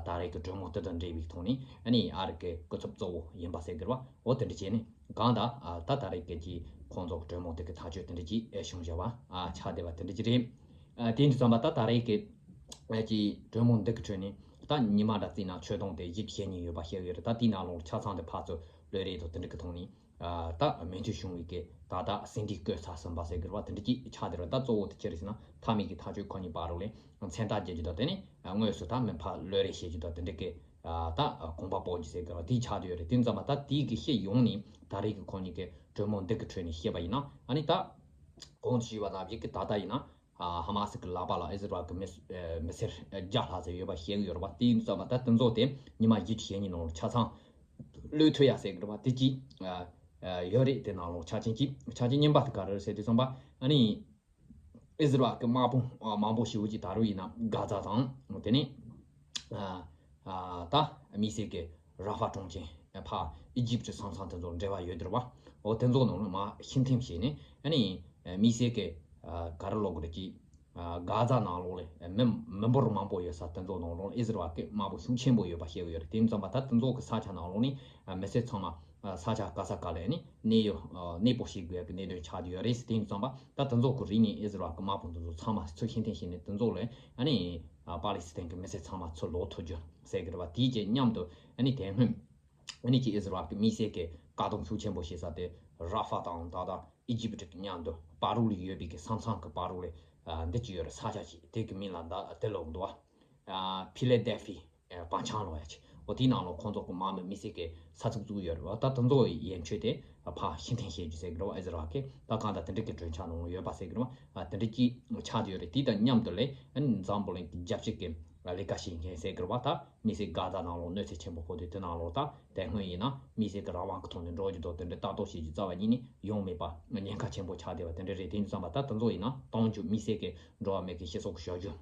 ད་རེས་ཀྱི་གྲོས་མོལ་དེ་དང་འབྲེལ་བའི་ཐོག་ནས་ཨ་ནི་ཨ་རི་གི་སྐུ་ཚབ་གཙོ་བོ་ཡིན་པ་ཟེར་གྱི་རེད་པ། འོ་དེ་འདྲ་བྱས་ནས་གང་ལྟར་ད་ད་རེས་ཀྱི་ཁོང་ཚོ་གི་གྲོས་མོལ་དེ་གི་ཐག་གཅོད་དེ་འདྲ་ཅིག་བྱུང་བཞག་པ་ཆགས་བསྡད་པ་དེ་འདྲ་ཅིག་རེད། དེ་འདྲ་ཙམ་པ་ད་ད་རེས་ཀྱི་ཀྱི་གྲོས་མོལ་འདི་གི་ཁྲོད་ནས་ད་ཉི་མ་འདྲ་བརྩིས་ན་ཆོད་སྡང་དེ་ཡིད་ཆེས་ཉིན་ཡོད་པ་ཤེས་ཡོད་རེད། ད་དེའི་ནང་ལོགས་ཆ་ཚང་དེ་ཕར་ཚུར་གློད་རེས་དང་དེ་འདྲ་གི་ཐོག་ནས། ཨ་ད་མོས་མཐུན་བྱུང་བའི་གི་ད་ལྟ་ཟིན་བྲིས་བཀོད་ཚར་ཟིན་པ་ཟེར་གི་རེད་པ། དེ་འདྲ་ཅིག་ཆགས་བསྡད་རེད། ད་གཙོ་བོ་དེ་ཅི་རེད་ཟེར་ན། མཐའ་མའི་གི་ཐག་གཅོད་ཁོ་གཉིས་བར་ལ་མཚན་རྟགས་རྒྱག་རྒྱུ་དང་། དེ་ནས་དངོས་སུ་ད་མི་ཕར་གློད་རེས་བྱེད་རྒྱུ་དང་། དེ་འདྲ་གི་ཨ་ད་གོམ་པ་སྤོ་རྒྱུ་ཟེར་གི་རེད་པ། དེ་ཆགས་བསྡད་ཡོད་རེད། དེ་ཙམ་པ་ད་དེའི་གི་ཤེད་ཡོངས་ནས་ད་རེས་གི་ཁོ་གཉིས་གི་གྲོས་མོལ་འདི་གི་ཁྲོད་ནས་བཤད་པ་ཡིན་ན། ཨ་ནི་ད་གོང་དུ་ཞུས་པ་ནང་བཞིན་གི་ད་ལྟ་ཡིན་ན། ཧ་མ་སི་གི་ལག་པ་ལ་ཨི་ཟི་རལ་གི་མི་མི་སེར་བརྒྱ་ལྷག་ཙམ་ཡོད་པ་ཤེས་ཀྱི་ཡོད་རེད་པ། དེ་ཡིན་ཙང་མ་ད་དེ་ཚོ་དེ་ཉི་མ་བཞི་བཅུ་ཞེ་གཉིས་ནང་ལ་ཆ་ཚང་གློད་ཐུབ་ཡ་ཟེར་གི་རེད་པ། དེ་གཅིག་ཡོད་རེད། དེ་ནང་ལ་ཆ་རྐྱེན་གཅིག་ཆ་རྐྱེན་གཉིས་པ་དེ་ག་རེ་རེད་ཟེར་དུས་ཙམ་པ། ཨ་ནི་ཨི་ཟི་རལ་གི་དམག་དཔུང་མང་པོ་ཞེ་པོ་ཅིག་ད་རུང་ཡིན་ན་གྷ་ཛ་དང་། དེ་ནས་ད་དམིགས་བསལ་གྱི་ར་ཧྥ་གྲོང་ཁྱེར་ཕར་ཨི་ཇིབ་ཀྱི་ས་མཚམས་དེ་ཚོ་འབྲེལ་བ་ཡོད་དེ་རེད་པ། འོ་དེ་ཚོ་ནང་ལ་མར་ཕྱིར་འཐེན་བྱས་ནས། ཨ་ནི་དམིགས་བསལ་གྱི་ག་རེ་ལབ་དགོས་རེད། ཀྱི་གྷ་ཛ་ནང་ལོགས་ལ་མི་མི་འབོར་མང་པོ་ཡོད་ས་དེ་ཚོ་ནང་ལོགས་ཨི་ཟི་རལ་གྱི་དམག་དཔུང་ཤུགས་ཆེན་པོ་ཡོད་པ་ཤེས་ཀྱི་ཡོད་རེད། དེ་ཡིན་ཙང་མ་ད་དེ་ཚོ་གི་ས་ཆ་ནང་ལོགས་ནས་མི་སེར་ཚང་མ་ས་ཆ་ག་ས་ག་ལ་ནས་གནས་ཡོད། གནས་སྤོ་བྱེད་དགོས་ཀྱི་གནད་དོན་ཆགས་བསྡད་ཡོད་རེད། དེ་ཡིན་ཙང་མ་ད་དེ་ཚོ་གི་རིང་ནས་ཨི་ཟི་རལ་གྱི་དམག་དཔུང་དེ་ཚོ་ཚང་མ་ཚུར་ཕྱིར་འཐེན་བྱས་ནས། དེ་ཚོ་ལ་ཨ་ནི་པ་ལི་སི་ཐན་གྱི་མི་སེར་ཚང་མ་ཚུར་ལོག་ཐུབ་རྒྱུ་ཟེར་གྱི་རེད་པ། དེའི་རྗེས་མཉམ་དུ་ཨ་ནི་དེ་སྔོན་ཨ་ནི་ཀྱི་ཨི་ཟི་རལ་གྱི་དམིགས་བསལ་གྱི་བཀག་སྡོམ་ཤུགས་ཆེན་པོ་བྱེད་ས་དེ་ར་ཧྥ་དང་ད་ལྟ་ཨི་ཇིབ་ཀྱི་མཉམ་དུ་བར་ལ་ཡོད་པའི་གི་ས་མཚམས་ཀྱི་བར་ལ་འདི་ཅི་ཡོད་རེད། ས་ཆ་ཅིག་དེ་གི་མིང་ལ་ད་དེ་ལབ་འདུག་པ། ཕི་ལེ་དེལ་ཕི་བང་ཆང་ལབ་ཡ་ཅིག་འོ་དེའི་ནང་ལ་ཁོང་ཚོ་གི་དམག་མི་དམིགས་བསལ་གྱི་ས་ཚིགས་བཙུགས་ཡོད་རེད་པ། ད་དེ་ཚོ་ཡན་ཆོད་དེ་ཕར་ཕྱིར་འཐེན་བྱེད་རྒྱུ་ཟེར་གི་རེད་པ། ཨི་ཟི་རལ་གྱི་ད་གང་ལྟར་དེ་འདྲ་གི་གྲོས་འཆར་ནང་ཡོད་པ་ཟེར་གི་རེད་པ། དེ་འདྲ་ཅིག་ཆགས་བསྡད་ཡོད་རེད། དེ་དང་མཉམ་དུ་ལ་ཨ་ནི་འཛམ་བུ་གླིང་གི་རྒྱལ་སྤྱི་གི་ལས་ཀ་བྱེད་མཁན་ཟེར་གི་རེད་པ། ད་དམིགས་བསལ་གྷ་ཛ་ནང་ལོགས་གནོད་འཚེ་ཆེན་པོ་ཕོག་དུས་དེ་ནང་ལོགས་ད་དེ་སྔོན་ཡིན་ན་དམིགས་བསལ་གྱི་རང་དབང་གི་ཐོག་ནས་འགྲོ་རྒྱུ་དང་དེ་འདྲ་ལྟ་རྟོག་བྱེད་རྒྱུ་རྩ་བ་ཉིད་ནས་ཡོང་མེད་པ་ཉེན་ཁ་ཆེན་པོ་ཆགས་བསྡད་པ་དེ་འདྲ་རེད། དེ་ཡིན་ཙང་མ་ད་དེ་ཚོ་ཡིན་ན་གཏོང་རྒྱུ། དམིགས་བསལ་གྱི་འགྲོ་བ་མིའི་གི་སྤྱི་ཚོགས་ཀྱི་ཞབས་ཞུ་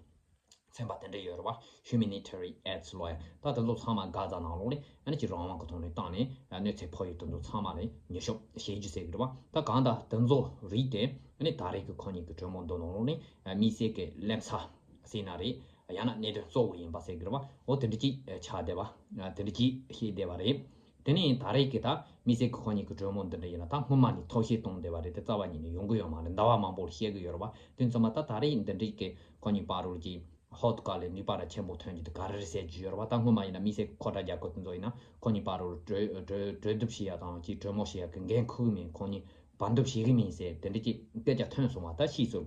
ཚན་པ་དེ་འདྲ་ཡོད་རེད་པ། Humanitarian Aids ལབ་ཡ། ད་དེ་ཚོ་ཚང་མ་གྷ་ཛ་ནང་ལོགས་ལ་ཨ་ནི་ཅིག་རང་དབང་གི་ཐོག་ནས་བཏང་ནས་གནོད་འཚེ་ཕོག་ཡུལ་དེ་ཚོ་ཚང་མ་ལ་ཉེན་སྐྱོབ་བྱེད་རྒྱུ་ཟེར་གི་རེད་པ། ད་གང་ལྟར་དེ་ཚོ་རིགས་དེ་ཨ་ནི་ད་རེས་ཀྱི་ཁོ་གཉིས་ཀྱི་གྲོས་མོལ་འདི་ནང་ལོགས་ནས་དམིགས་བསལ་གྱི་བློ་འཚབ་ཟེར་ན་རེད། ཡང་ན་གནད་དོན་གཙོ་བོ་ཡིན་པ་ཟེར་གི་རེད་པ། འོ་དེ་འདྲ་ཅིག་ཆགས་བསྡད་པ། དེ་འདྲ་ཅིག་བཤད་བསྡད་པ་རེད། དེ་ནས་ད་རེས་ཀྱི་ད་དམིགས་བསལ་གྱི་ཁོ་གཉིས་ཀྱི་གྲོས་མོལ་འདི་འདྲ་ཡིན་ན་ད་སྔོན་མ་ནས་ཐབས་ཤེས་བཏང་བསྡད་པ་རེད། དེ་རྩ་བ་ཉིད་ནས་ཡོང་གི་ཡོད་མ་རེད། ཟླ་བ་མང་པོར་བཤད་གི་ཡོད་རེད་པ། དེ་ཙམ་པ་ད་ད་རེས་འདི་འདྲའི་གི་ཁོ་གཉིས་བར་ལ་གི་ཧོབ་ཏེ་ག་ལེ་ནུས་པ་ར་ཆེན་པོ་ཐོན་རྒྱུ་དེ་ག་རེ་རེད་ཟེར་རྒྱུ་ཡོད་རེད་པ། ད་སྔོན་མ་ཡིན་ན་དམིགས་བསལ་གྱི་ཁོ་ཐག་རྒྱལ་ཁབ་དེ་ཚོ་ཡིན་ན་ཁོ་གཉིས་བར་ལ་གྲོས་གྲོས་གྲོས་བསྡུར་བྱེད་ཡ་དང་གི་གྲོས་མོལ་བྱེད་ཡ་གི་འགན་འཁུར་གི་མིན། ཁོ་གཉིས་བར་འདུམ་བྱེད་གི་མིན་ཟེར་དེ་འདྲ་ཅིག་སྐད་ཆ་ཐོན་སོང་བ། ད་ཕྱིས་སུ་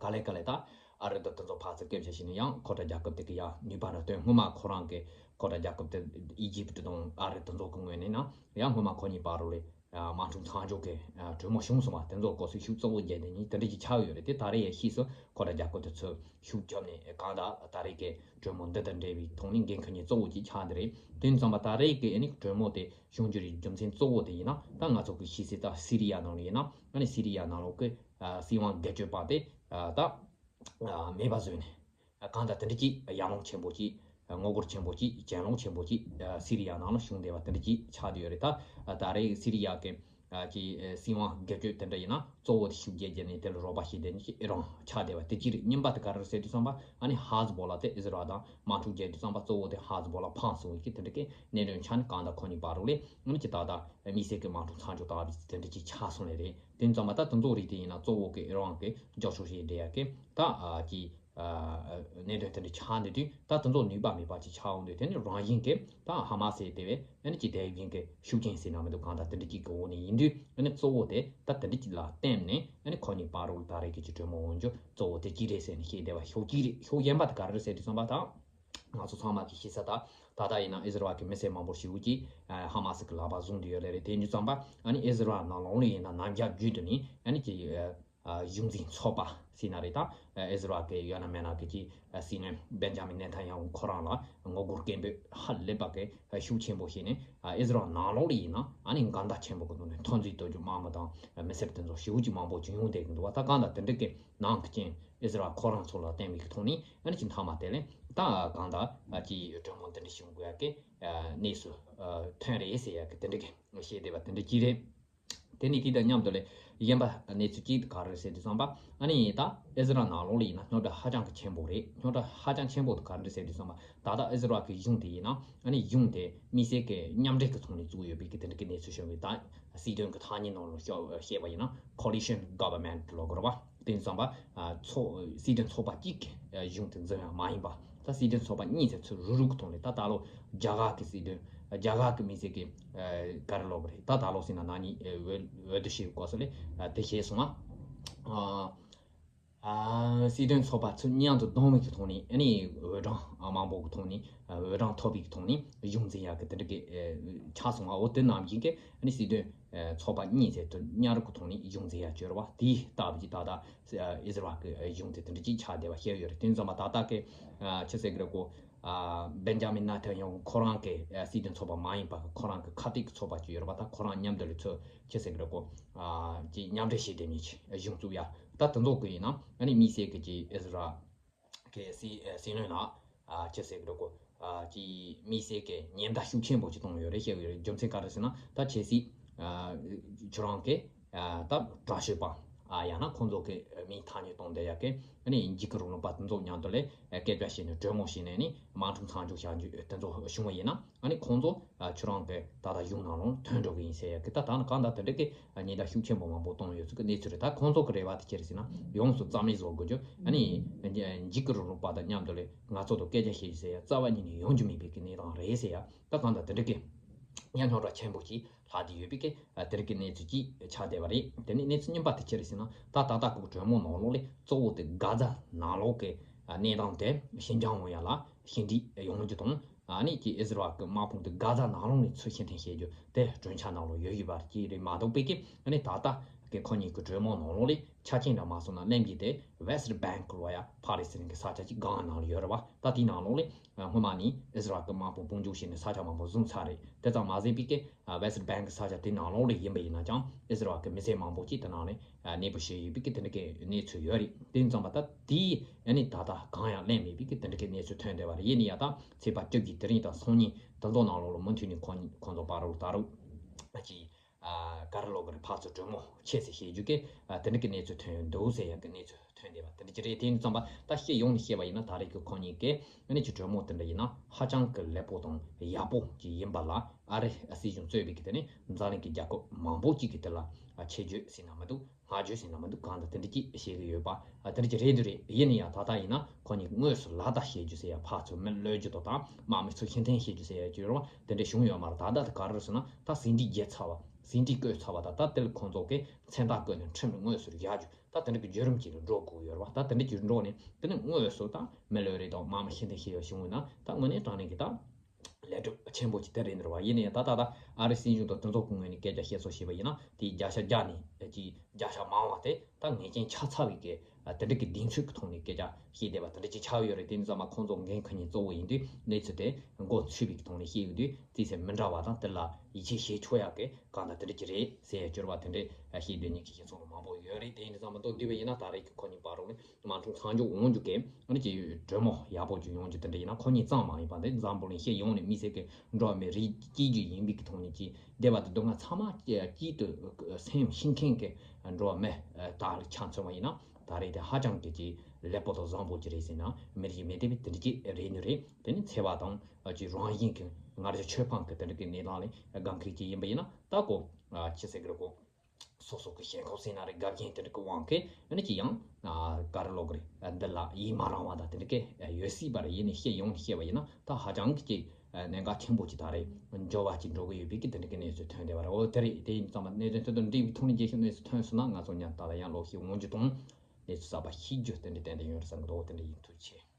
ག་ལེ་ག་ལེ་ད་ཨ་རི་དང་དེ་ཚོ་ཕར་ཚུར་སྐད་ཆ་བྱས་ནས་ཡང་ཁོ་ཐག་རྒྱལ་ཁབ་དེ་གི་ཡང་ནུས་པ་ར་བཏོན། སྔོན་མ་ཁོ་རང་གི་ཁོ་ཐག་རྒྱལ་ཁབ་དེ་ཨི་ཇིབ་དང་ཨ་རི་དེ་ཚོ་གི་ངོས་ནས་ན་ཡང་སྔོན་མ་ཁོ་གཉིས་བར་ལ་དམག་འཁྲུག་མཚམས་འཇོག་གི་གྲོས་མོལ་བྱུང་སོང་བ། དེ་ཚོ་སྐོར་སུ་ཤུགས་གཙོ་བོ་བརྒྱབ་དེ་ནི་དེ་འདྲ་ཅིག་ཆགས་ཡོད་རེད། དེ་ད་རེས་ཡང་ཕྱིས་སུ་ཁོ་རང་རྒྱལ་ཁབ་དེ་ཚོས་ཤུགས་བརྒྱབ་ནས་གང་ལྟར་ད་རེས་ཀྱི་གྲོས་མོལ་འདི་དང་འབྲེལ་བའི་ཐོག་ནས་འགན་འཁུར་མཁན་གཙོ་བོ་ཅིག་ཆགས་འདི་རེད། དེ་ཡིན་ཙང་མ་ད་རེས་ཀྱི་ཨ་ནི་གྲོས་མོལ་དེ་བྱུང་རྒྱུ་རེད། རྒྱུ་མཚན་གཙོ་བོ་དེ་ཡིན་ན་ད་ང་ཚོ་གི་ཤེས་གསལ་ལྟར་སི་རི་ཡ་ནང་ལ་ཡིན་ན་ཨ་ནི་སི་རི་ཡ་ནང་ལོགས་ཀྱི་སྲིད་དབང་སྒེར་གཅོད་པ་དེ་ད་མེད་པ་བཟོས་ནས། གང་ལྟར་དེ་འདྲ་ཅིག་ཡར་ལངས་ཆེན་པོ་ཅིག་ངོ་རྒོལ་ཆེན་པོ་ཅིག་གྱེན་ལངས་ཆེན་པོ་ཅིག་སི་རི་ཡ་ནང་ལ་བྱུང་བསྡད་པ་དེ་འདྲ་ཅིག་ཆགས་བསྡད་ཡོད་རེད། ད་ད་རེས་སི་རི་ཡ་གི་ཀྱི་སྲིད་དབང་སྒེར་གཅོད་དེ་འདྲ་ཡིན་ན་གཙོ་བོ་དེ་ཤུགས་རྒྱག་རྒྱག་ནས་དེ་ལ་རོགས་པ་བྱེད་བསྡད་མཁན་ཨི་རན་ཆགས་བསྡད་པ་དེ་གཅིག་རེད། གཉིས་པ་དེ་ག་རེ་རེད་ཟེར་དུས་ཙམ་པ་ཨ་ནི་ཧ་ཟི་བོ་ལ་དེ་ཨི་ཟི་རལ་དང་དམག་འཁྲུག་རྒྱག་དུས་ཙམ་པ་གཙོ་བོ་དེ་ཧ་ཟི་བོ་ལ་འཕངས་སོང་བའི་གི་དེ་འདྲ་གི་གནད་དོན་ཆགས་ནས་གང་ལྟར་ཁོ་གཉིས་བར་ལ་ཨ་ནི་ཅི་ད་ལྟ་དམིགས་བསལ་གྱི་དམག་འཁྲུག་མཚམས་འཇོག་བཏང་བའི་དེ་འདྲ་ཅིག་ཆགས་སོང་ནི་རེད། དེ་ཙམ་པ་ད་དེ་ཚོ་རིགས་དེ་ཡིན་ན་གཙོ་བོ་གི་ཨི་རན་གི་རྒྱབ་སྐྱོར་བྱེད་བསྡད་ཡ་གི་ད་ཀྱི་ གནད་དོན་དེ་འདྲ་ཆགས་འདུག་དུས། ད་དེ་ཚོ་ནུས་པ་མེད་པ་ཅིག་ཆགས་འོང་དུས། དེ་ནི་རང་བཞིན་གྱིས་ད་ཧ་མ་སི་དེ་བས་ཨ་ནི་ཅིག་དེ་བཞིན་གྱི་ཤུགས་རྐྱེན་ཟེར་ན་མི་འདུག་གང་ལྟར་དེ་འདྲ་ཅིག་གི་འོག་ནས་ཡིན་དུས། ཨ་ནི་གཙོ་བོ་དེ་ད་དེ་འདྲ་ཅིག་ལ་བརྟེན་ནས། ཨ་ནི་ཁོ་གཉིས་བར་དུ་ད་རེས་ཀྱི་ཅིག་གྲོས་མོལ་འོང་རྒྱུ་གཙོ་བོ་དེ་གཅིག་རེད་ཟེར་ནས་བཤད་བསྡད་པ། ཕྱོགས་གཅིག་རེད། ཕྱོགས་གཞན་པ་དེ་ག་རེ་རེད་ཟེར་དུས་ཙམ་པ། ད་ང་ཚོ་ཚང་མ་གིས་ཤེས་གསལ། ད་ད་ལྟ་ཡིན་ན་ཨི་ཟི་རལ་གྱི་མི་སེར་མང་པོ་ཞེ་པོ་ཅིག་ཧ་མ་སི་གི་ལག་པ་བཟུང་དུ་ཡོད་ལེ་རེད། དེ་ཡིན་དུས་ཙམ་པ་ཨ་ནི་ཨི་ཟི་རལ་ནང་ལོགས་ལ་ཡིན་ན་ནམ་རྒྱུན་རྒྱུན་དུ་ནས་ཨ་ནི་ཅིག་གཞུང་འཛིན་ཚོགས་པ་ཟེར་ན་རེད། ད་ཨི་ཟི་རལ་གྱི་ཡང་ན་མིན་ན་གི་ཅིག་སྲིད་བློན་བེན་ཇ་མིན་ནེ་ཐན་ཡ་ཧུ་ཁོ་རང་ལ་ངོ་རྒོལ་སྐད་འབོད་ཧ་ལས་པ་གི་ཤུགས་ཆེན་པོ་བྱས་ནས། ཨི་ཟི་རལ་ནང་ལོགས་ལ་ཡིན་ན་ཨ་ནི་འགལ་ཟླ་ཆེན་པོ་གི་ཐོག་ནས་འཐབ་འཛིང་གཏོང་རྒྱུ། དམག་མི་དང་མི་སེར་དེ་ཚོ་ཞེ་པོ་ཅིག་མང་པོ་ཅིག་ཡོང་བསྡད་ཀྱི་འདུག་བ། ད་གང་ལྟར་དེ་འདྲ་གི་ནང་གི་རྐྱེན་ཨི་ཟི་རལ་ཁོ་རང་ཚོ་ལ་བརྟེན་པའི་གི་ཐོག་ནས། ཨ་ནི་ཅིག་མཐའ་མ་དེ་ལས་ད་གང་ལྟར་ཅིག་གྲོས་མོལ་འདི་འདྲ་བྱུང་དགོས་ཡ་གི་གནས་སུ་ཐོན་རེད་ཟེར་ཡ་གི་དེ་འདྲ་གི་བཤད་བསྡད་པ་དེ་འདྲ་ཅིག་རེད། དེ་ནས་དེ་དང་མཉམ་དུ་ལས་གཞན་པ་གནས་ཚུལ་གཅིག་ག་རེ་ཟེར་དུས་ཙམ་པ། ཨ་ནི་ད་ཨི་ཟི་རལ་ནང་ལོགས་ལ་ཡིན་ན་རྙོག་དྲ་ཧ་ཅང་གི་ཆེན་པོ་རེད། རྙོག་དྲ་ཧ་ཅང་ཆེན་པོ་དེ་ག་རེ་ཟེར་དུས་ཙམ་པ། ད་ལྟ་ཨི་ཟི་རལ་གྱི་གཞུང་དེ་ཡིན་ན་ཨ་ནི་གཞུང་དེ་དམིགས་བསལ་གྱི་མཉམ་འབྲེལ་གྱི་ཐོག་ནས་བཙུགས་ཡོད་པའི་གི་དེ་འདྲ་གི་གནས་ཚུལ་བྱུང་བས། ད་སྲིད་དོན་གྱི་ཐ་སྙད་ནང་ལ་བཤད་པ་ཡིན་ན་coalition government ལབ་དགོས་རེད་བ། དེ་ཙམ་པ་ཚོགས་སྲིད་དོན་ཚོགས་པ་གཅིག་གི་གཞུང་དེ་འཛིན་ཡ་མ་ཡིན་པ། ད་སྲིད་དོན་ཚོགས་པ་གཉིས་ཟེར་ཚུལ་རུག་རུག་གི་ཐོག་ནས། ད་ད་ལོ་རྒྱ་གར་གྱི་སྲིད་དོན། རྒྱ་གར་གྱི་མི་སེར་གྱི་ག་རེ་ལབ་དགོས་རེད། ད་ད་ལོ་ཟེར་ན་ན་ནིང་འོས་འོས་བསྡུ་བྱེད་སྐབས་སུ་ལས་དེ་བྱས་སོང་ང་། སྲིད་དོན་ཚོགས་པ་ཚོ་མཉམ་དུ་བསྡོམས་པའི་གི་ཐོག་ནས། ཨ་ནི་འོས་གྲངས་མང་པོ་གི་ཐོག་ནས། འོས་གྲངས་ཐོབ་པའི་གི་ཐོག་ནས་གཞུང་འཛིན་ཡག་གི་དེ་འདྲ་གི་ཆགས་སོང་ང་། འོ་དེ་ནང་བཞིན་གི་ཨ་ནི་སྲིད་དོན་ཚོགས་པ་གཉིས་ཟེར་དུ་མཉམ་རུབ་གི་ཐོག་ནས་གཞུང་འཛིན་ཡག་བྱོས་རེད་བ། དེའི་སྟབས་ཀྱིས་ད་ལྟ་ཨི་ཟི་རལ་གི་གཞུང་དེ་དེ་འདྲ་ཅིག་ཆགས་བསྡད་པ་བཤད་ཡོད་རེད། དེ་ཙམ་པ་ད་ལྟ་གི་ཆི་ཟེར་གི་རེད་གོ། བེན་ཇ་མིན་ནེ་ཐན་ཡ་ཧུ་ཁོ་རང་གི་སྲིད་དོན་ཚོགས་པ་མ་ཡིན་པ། ཁོ་རང་གི་ཁ་གཏད་ཀྱི་ཚོགས་པ་ཅིག་ཡོད་རེད་བ། ད་ཁོ་རང་མཉམ་དུ་ལས་ཚོ་ཆི་ཟེར་གི་རེད་གོ། ཅིག་མཉམ་འབྲེལ་བྱས་བསྡད་མཁན་ཅིག་གཞུང་བཙུགས་ཡ། ད་དེ་ཚོ་གི་ཡིན་ན་ཨ་ནི་དམིགས་བསལ་གི་ཅིག་ཨི་ཟི་རལ་གི་སྲིད་སྲིད་བློན་ལ་ཆི་ཟེར་གི་རེད་གོ། ཅིག་དམིགས་བསལ་གི་ཉེན་བརྡ་ཤུགས་ཆེན་པོ་ཅིག་བཏང་ཡོད་རེད་བཤད་ཡོད་རེད། རྒྱུ་མཚན་ག་རེ་ཟེར་ན། ད་ཆབ་སྲིད་ཁྱོད་རང་གི་ད་དྲག་ཤོས་པ། ཡང་ན་ཁོང་ཚོ་གི་མིང་ཐག་ཉེ་གཏོང་བསྡད་ཡ་གི་ཨ་ནི་འཇིགས་སྐུལ་རིང་ལུགས་པ་དེ་ཚོ་མཉམ་དུ་ལས་སྐད་ཆ་བཤད་ནས་གྲོས་མོལ་བྱས་ནས་ནི་དམག་འཁྲུག་མཚམས་འཇོག་བྱ་རྒྱུ་དེ་ཚོ་བྱུང་བ་ཡིན་ན། ཨ་ནི་ཁོང་ཚོ་ཁྱོད་རང་གི་ད་ལྟ་གཞུང་ནང་ལོགས་ཐོན་འགྲོ་གི་ཡིན་ཟེར་ཡ་གི། ད་ད་ནི་གང་ལྟར་དེ་འདྲ་གི་ཉེན་བརྡ་ཤུགས་ཆེན་པོ་མང་པོ་བཏང་ཡོད་ཚུལ་གི་གནས་ཚུལ་རེད། ད་ཁོང་ཚོ་གི་རེ་བ་དེ་ཅི་རེད་ཟེར་ན། ཡོངས་སུ་རྩ་མེད་བཟོ་དགོས་རྒྱུ། ཨ་ནི་འཇིགས་སྐུལ་རིང་ལུགས་པ་དང་མཉམ་དུ་ལས་ང་ཚོ་དང་སྐད་ཆ་བཤད་རྒྱུ་ཟེར་ཡ་རྩ་བ་ཉིད་ནས་ཡོང་རྒྱུ་མེད་པའི་གི་གནས་སྟངས་རེད་ཟེར་ཡ། ད་གང་ལྟར་དེ་འདྲ་གི་ཉ་རྙོག་དྲ་ཆེན་པོ་ཅིག་ལྷག་བསྡད་ཡོད་པའི་གི་དེ་རིགས་ཀྱི་གནས་ཚུལ་ཅིག་ཆགས་བསྡད་པ་རེད། དེ་ནས་གནས་ཚུལ་རྙིང་པ་དེ་ཅི་རེད་ཟེར་ན། ད་ད་ལྟ་གི་གྲོས་མོལ་ནང་ལོགས་ལས་གཙོ་བོ་དེ་གྷ་ཛ་ནང་ལོགས་ཀྱི་གནས་སྟངས་དེ་ཞི་འཇགས་ཡོང་ཡ་ལ་ཞི་འགྲིག་ཡོང་རྒྱུ་དང་། ཨ་ནི་ཀྱི་ཨི་ཟི་རལ་གྱི་དམག་དཔུང་དེ་གྷ་ཛ་ནང་ལོགས་ནས་ཚུར་ཕྱིར་འཐེན་བྱེད་རྒྱུ་དེ་གྲོས་འཆར་ནང་ལོགས་ཡོད་ཡོད་པ་ཅིག་རེད་མ་གཏོགས། པའི་ཀི་ཨ་ནི་ད་ལྟ་གི་ཁོ་གཉིས་ཀྱི་གྲོས་མོལ་ནང་ལོགས་ལས་ཆ་རྐྱེན་འདྲ་མ་སོང་ན་གླེང་རྒྱུ་དེ་West Bank ལོ་ཡ་ཕ་ལེ་སི་ཐན་གྱི་ས་ཆ་ཅིག་སྒང་ནང་ལ་ཡོད་རེད་བ། ད་དེའི་ནང་ལོགས་ལས་སྔོན་མ་ནས་ཨི་ཟི་རལ་གྱི་དམག་དཔུང་དཔུང་འཇུག་བྱས་ནས་ས་ཆ་མང་པོ་བཟུང་ཚར་རེད། དེ་ཙམ་མ་ཟད་པའི་ཀི་West Bank ས་ཆ་དེ་ནང་ལོགས་ལ་ཡིན་པ་ཡིན་ན་ཀྱང་ཨི་ཟི་རལ་གྱི་མི་སེར་མང་པོ་ཅིག་དེ་ནང་ནས་གནས་སྤོ་བྱས་ཡོད་པའི་ཀི་དེ་འདྲ་གི་གནས་ཚུལ་ཡོད་རེད། དེ་ཙམ་པ་ད་དེའི་ཨ་ནི་ད་ལྟ་གང་ཡང་གླེང་མེད་པའི་ཀི་དེ་འདྲ་གི་གནས་ཚུལ་ཐོན་བསྡད་པ་རེད། ཡིན་ན་ཡང་ད་ཚེས་པ་བཅུ་གི་དེ་རིང་དང་སང་ཉིན་དེ་ཚོ་ནང་ལོགས་ལ་མུ་མཐུད་ནས་ཁོང་ཁོང་ཚོ་བར་དུ་ད་རུང་ཅིག་ག་རེ་ལབ་དགོས་རེད། ཕར་ཚུར་གྲོས་མོལ་བྱེད་ཟེར་བཤད་རྒྱུ་གི་དེ་འདྲ་གི་གནས་ཚུལ་ཐོན་ཡོད་འདུག་ཟེར་ཡག་གི་གནས་ཚུལ་ཐོན་བསྡད་པ་དེ་འདྲ་ཅིག་རེད། དེ་ཡིན་ཙམ་པ་ད་ཤེས་ཡོང་ནས་བཤད་པ་ཡིན་ན། ད་རེས་ཀྱི་ཁོང་གཉིས་ཀྱི་ཨ་ནི་ཅིག་གྲོས་མོལ་དེ་འདྲ་ཡིན་ན་ཧ་ཅང་གི་ལེགས་པོ་དང་ཡག་པོ་ཅིག་ཡིན་པ་ལ། ཨ་རི་སྲིད་གཞུང་གཙོས་པའི་གི་དེ་ནི་འཛམ་གླིང་གི་རྒྱལ་ཁབ་མང་པོ་ཅིག་གི་དེ་ལ་ཆེ་བརྗོད་ཟེར་ན་མི་འདུག་སྔ་བརྗོད་ཟེར་ན་མི་འདུག་གང་ལྟར་དེ་འདྲ་ཅིག་བཤད་གི་ཡོད་པ་དེ་འདྲ་ཅིག་རེད་འདུག་རེད། ཡིན་ན་ཡང་ད་ལྟ་ཡིན་ན་ཁོང་གཉིས་དངོས་སུ་ལག་བརྡ་བཤད་རྒྱུ་ཟེར་ཡ། ཕར་ཚུར་མི་གློད་རྒྱུ་དང་དང་དམག་མི་ཚུར་ཕྱིར་འཐེན་བྱེད་རྒྱུ་ཟེར་ཡ་ཅིག་ཡོད་རེད་བ། དེ་འདྲ་བྱུང་ཡོད་མ་རེད། ད་ལྟ་དེ་ག་རེ་རེད་ཟེར་ན། ད་ཟིན་བྲིས་བརྒྱབ་ཚར་བ། ཟིན་བྲིས་བཀོད་ཚར་བ་དང་། ད་དེ་ལ་ཁོང་ཚོ་གིས་མཚན་རྟགས་བཀོད་ནས་ཁྲིམས་ལ་དངོས་སུ་བཞག་རྒྱུ། ད་དེ་འདྲ་གི་བརྒྱུད་རིམ་ཅིག་ལ་འགྲོ་དགོས་ཡོད་རེད་བ། ད་དེ་འདྲ་ཅིག་འགྲོ་ནས་དེ་ནས་དངོས་སུ་ད་མི་གློད་རེས་དང་དམག་མི་ཕྱིར་འཐེན་བྱས་ཡོད་བྱུང་བ་ན། ད་དངོས་གནས་དྲང་གནས་ཀྱི་ད་ལས་སྒྲུབ་ཆེན་པོ་ཅིག་དེ་རེད་འདུག་བ། ཡིན་ན་ཡང་ད་ད་ད་ཨ་རི་སྲིད་གཞུང་དང་དེ་ཚོ་གི་ངོས་ནས་སྐད་ཆ་བཤད་སྲོལ་བྱས་པ་ཡིན་ན། དེའི་བརྒྱ་ཆ་བརྒྱ་ནས་ཀྱི་བརྒྱ་ཆ་མང་བ་དེ་ད་ངེས་ཅན་ཆགས་ཚར་བའི་གི་དེ་འདྲ་གི་གདེང་ཚོད་ཀྱི་ཐོག་ནས་སྐད་ཆ་བཤད་བསྡད་པ་དེ་འདྲ་ཅིག་ཆགས་ཡོད་རེད། དེ་ཡིན་ཙང་མ་ཁོང་ཚོ་འགན་ཁུར་མཁན་གཙོ་བོ་ཡིན་དུས་གནས་ཚུལ་དེ་མགོ་ཚོས་པའི་གི་ཐོག་ནས་བཤད་ཡོད་དུས། རྩིས་ཚད་མི་འདྲ་བ་དང་དེ་ལ་ཡིད་ཆེས་བྱེད་ཆོག་ཡག་གི་གང་ལྟར་དེ་འདྲ་ཅིག་རེད་ཟེར་ཡ་གྱུར་པ་དེ་འདྲ་བཤད་སྡོད་མཁན་གྱི་གཞི་ཚོགས་མང་པོ་ཡོད་རེད། དེ་ཡིན་ཙང་མ་མདོར་བསྡུས་པ་ཡིན་ན་ད་རེས་ཀྱི་ཁོ་གཉིས་བར་རུ་ནི་དམག་འཁྲུག་མཚམས་འཇོག་འོང་རྒྱུ་གི་ཨ་ནི་ཅིག་གྲོས་མོལ་ཡག་པོ་ཅིག་ཡོང་རྒྱུ་དེ་འདྲ་ཡིན་ན། ཁོ་གཉིས་ཙམ་མ་ཡིན་པ་འདི་འཛམ་བུ་གླིང་སྤྱི་ཡོངས་ནས་དམིགས་བསལ་གྱི་འགྲོ་བ་མི་རིགས་གཅིག་གྱུར་ཡིན་པའི་གི་ཐོག་ནས་ཀྱི་སྡེ་བ་དེ་སྡུག་བསྔལ་ཚང་མ་གཅིག་ཏུ་སེམས་ཤིང་མཁན་གྱི་འགྲོ་བ་མི་དག་ལ་ཆ་མཚོན་པ་ཡིན་ན། ད་རེས་དེ་ཧ་ཅང་གི་ཅིག་ལེགས་པོ་དང་བཟང་པོ་ཅིག་རེད་ཟེར་ན་མི་རིགས་མི་སྡེ་བའི་དེ་འདྲ་ཅིག་རེད་ནི་རེད། དེ་ནི་ཚེས་པ་དང་ཅིག་རང་བཞིན་གྱི་ང་རང་ཆོས་འཕགས་ཀྱི་དེ་འདྲ་གི་གནས་སྟངས་ལས་དགའ་མཁན་ཅིག་ཡིན་པ་ཡིན་ན། ད་ཀོ་ཅི་ཟེར་གི་རེད་ཀོ། སོ་སོ་གི་ཞེན་ཁོག་ཟེར་ན་རེད། དགའ་ཞེན་དེ་འདྲ་གི་དབང་གིས་ཨ་ནི་ཅི་ཡང་ག་རེ་ལབ་དགོས་རེད། འདི་ལ་ཡིད་མ་རངས་པ་དང་དེ་འདྲ་གི་ཡོད་སྲིད་པ་རེད། ཡིན་ནའི་བཤད་ཡོང་ནས་བཤད་པ་ཡིན་ན་ད་ཧ་ཅང་གི་ཅིག་གནད་འགག་ཆེན་པོ་ཅིག་ད་རེད། འབྱོར་བ་ཅིག་འགྲོ་གི་ཡོད་པའི་གི་དེ་འདྲ་གི་གནས་ཚུལ་ཐོན་བསྡད་པ་རེད། འོ་དེ་རེད། དེ་ཡིན་ཙང་མ་གནད་དོན་ཐོག་ཏུ་འགྲིག་པའི་ཐོག་ནས་རྒྱས་ཤིང་གནས་ཚུལ་ཐོན་སོང་ན་ང་ཚོ་མཉམ་དུ་ད་ལ་ཡང་ལོག་ཤིག་འོང་རྒྱུ་དང་། གནས་ཚུལ་གསར་པ་ཤེས་རྒྱུ་དེ་འདྲ་ཏན་ཏན་ཡོང་རེད་བསམ་གི་འདུག་དེ་འདྲ་ཡིན། ཐུགས་རྗེ་ཆེ།